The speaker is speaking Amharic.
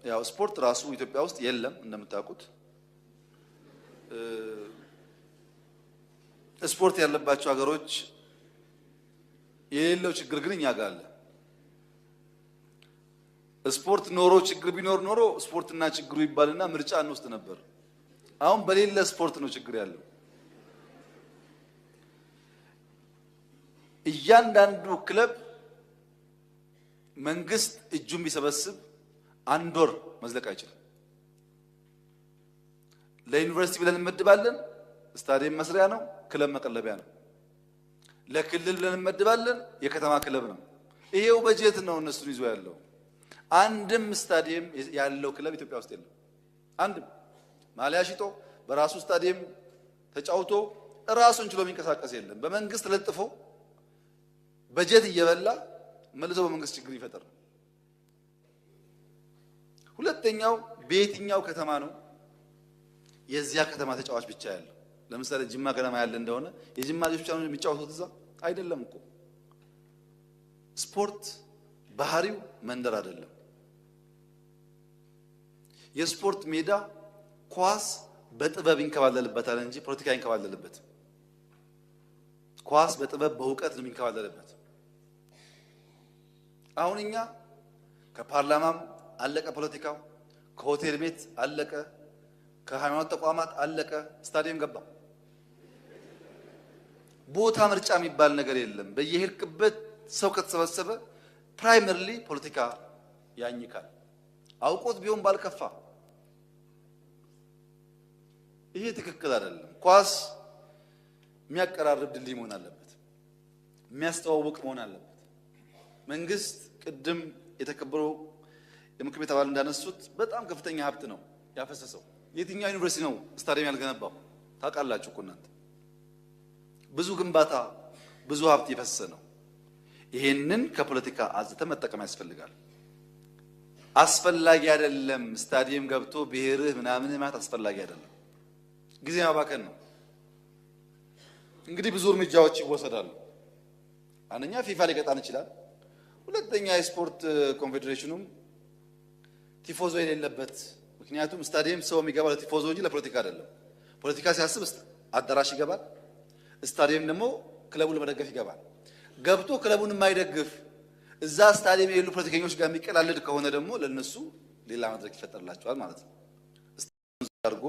ያው ስፖርት ራሱ ኢትዮጵያ ውስጥ የለም እንደምታውቁት። ስፖርት ያለባቸው ሀገሮች የሌለው ችግር ግን እኛ ጋር አለ። ስፖርት ኖሮ ችግር ቢኖር ኖሮ ስፖርትና ችግሩ ይባልና ምርጫ እንወስድ ነበር። አሁን በሌለ ስፖርት ነው ችግር ያለው። እያንዳንዱ ክለብ መንግስት እጁን ቢሰበስብ አንድ ወር መዝለቅ አይችልም። ለዩኒቨርሲቲ ብለን እንመድባለን፣ ስታዲየም መስሪያ ነው፣ ክለብ መቀለቢያ ነው። ለክልል ብለን እንመድባለን፣ የከተማ ክለብ ነው። ይሄው በጀት ነው እነሱን ይዞ ያለው። አንድም ስታዲየም ያለው ክለብ ኢትዮጵያ ውስጥ የለም። አንድም ማሊያ ሽጦ በራሱ ስታዲየም ተጫውቶ ራሱን ችሎ የሚንቀሳቀስ የለም። በመንግስት ለጥፎ በጀት እየበላ መልሶ በመንግስት ችግር ይፈጥር። ሁለተኛው በየትኛው ከተማ ነው የዚያ ከተማ ተጫዋች ብቻ ያለው? ለምሳሌ ጅማ ከተማ ያለ እንደሆነ የጅማ ልጆች ብቻ ነው የሚጫወቱት እዛ? አይደለም እኮ። ስፖርት ባህሪው መንደር አይደለም። የስፖርት ሜዳ ኳስ በጥበብ ይንከባለልበታል እንጂ ፖለቲካ አይንከባለልበትም። ኳስ በጥበብ በእውቀት ነው የሚንከባለልበት። አሁን እኛ ከፓርላማም አለቀ ፖለቲካው፣ ከሆቴል ቤት አለቀ፣ ከሃይማኖት ተቋማት አለቀ፣ ስታዲየም ገባ። ቦታ ምርጫ የሚባል ነገር የለም። በየሄድክበት ሰው ከተሰበሰበ primarily ፖለቲካ ያኝካል። አውቆት ቢሆን ባልከፋ። ይሄ ትክክል አይደለም። ኳስ የሚያቀራርብ ድልድይ መሆን አለበት፣ የሚያስተዋውቅ መሆን አለበት። መንግስት ቅድም የተከበሩ የምክር ቤት አባል እንዳነሱት በጣም ከፍተኛ ሀብት ነው ያፈሰሰው። የትኛው ዩኒቨርሲቲ ነው ስታዲየም ያልገነባው? ታውቃላችሁ እኮ እናንተ። ብዙ ግንባታ፣ ብዙ ሀብት የፈሰሰ ነው። ይሄንን ከፖለቲካ አጽድተን መጠቀም ያስፈልጋል። አስፈላጊ አይደለም። ስታዲየም ገብቶ ብሔርህ ምናምን ማለት አስፈላጊ አይደለም። ጊዜ ማባከን ነው። እንግዲህ ብዙ እርምጃዎች ይወሰዳሉ። አንደኛ ፊፋ ሊቀጣን ይችላል። ሁለተኛ የስፖርት ኮንፌዴሬሽኑም ቲፎዞ የሌለበት፣ ምክንያቱም ስታዲየም ሰው የሚገባው ለቲፎዞ እንጂ ለፖለቲካ አይደለም። ፖለቲካ ሲያስብ አዳራሽ ይገባል። ስታዲየም ደግሞ ክለቡን ለመደገፍ ይገባል። ገብቶ ክለቡን የማይደግፍ እዛ ስታዲየም የሌሉ ፖለቲከኞች ጋር የሚቀላልድ ከሆነ ደግሞ ለነሱ ሌላ መድረክ ይፈጠርላቸዋል ማለት ነው። አድርጎ